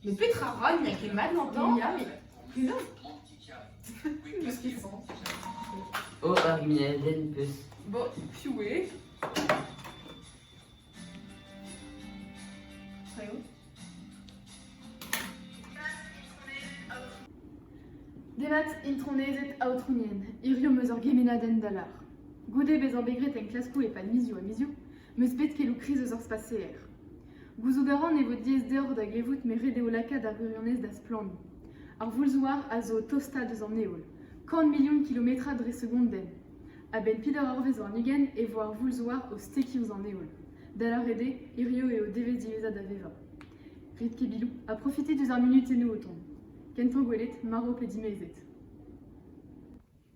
Mais petra ra, n'y a ket mat gantañ. Ya, mais non. Peus ket sens. Oh, ar guminadenn peus. Bon, piv eo? Demat, intronezed, aotrounien. Hiziv 'm eus ur gemennadenn da lâr. Goude bezañ bet graet enklaskoù e-pad mizioù ha mizioù, 'm eus bet keloù kriz eus ur spaseer. Gouzout a ran e vo diaes deoc'h da glevout met ret eo lakaat ar wirionez da splanniñ. Ar voul-zouar a zo o tostaat eus an heol, kant milion kilometrad dre segondenn. A-benn peder eurvezh warn-ugent e vo ar voul-zouar o stekiñ ouzh an heol. Da lâret eo, hiziv eo devezh diwezhañ da vevañ. Rit ket biloù ha profitit eus ar munutennoù o tont. Kentañ gwelet, marv pe dimezet.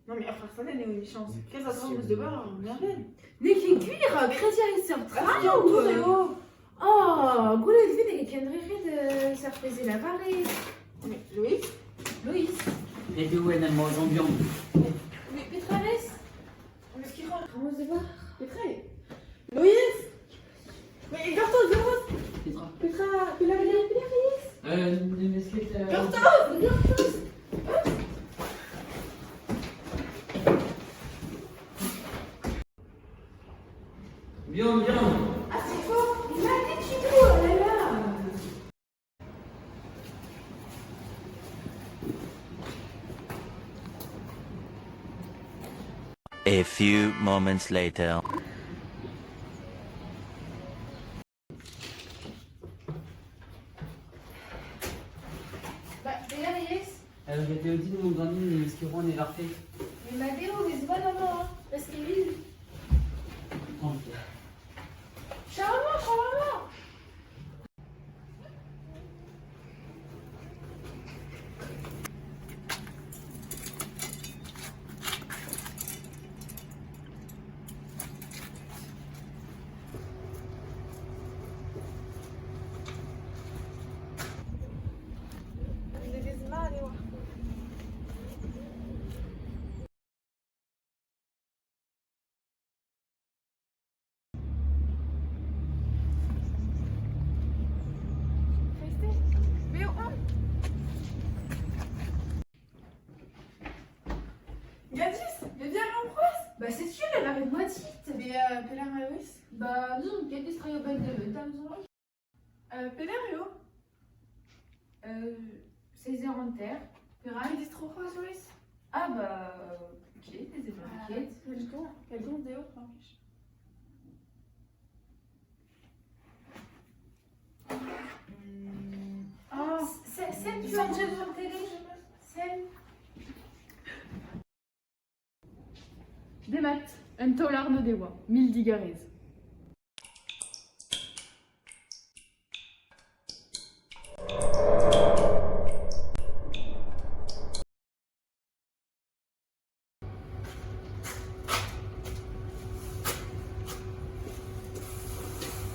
Non mais ur farsadenn eo emichañs. Kalz a draoù 'm eus d'ober ar mervel. N'eo ket gwir, krediñ a rit seurt traoù eo. Oh, gwelet 'vit e kendrec'het seurt pezh e lavare. Mais Loïs Loïs Ret eo en em aozañ buan. Mais petra rez Meus ket c'hoant. Ramos de voir. Petra eo Loïs Mais gortoz, gortoz Petra Petra Pelec'h eo Pelec'h eo Ne meus ket... Gortoz Gortoz Buan, buan Ah, c'est faux Ma tête, tu oh là là. A few moments later. Bah, pelec'h eo Ret eo din mont ganin ne meus ket c'hoant e varfe. Mais ma deo vez mat amañ, hein, parce que vil. Charmant, charmant. Un devezh mat eo ar Bev on. Gadis, mais viens l'embrasse. Bah c'est sûr, elle arrête moi dit. Mais pelec'h eo Loïs Bah non, ket distraio benn de tam zo. Pelec'h eo 16 heures en terre. Perak distro c'hoazh, Loïs Ah bah ok, les ket. Pellgomz dezho, mar plij. Ah, c'est tu as déjà vu télé Celle Demat, un taol-arnod e oa, mil digarez.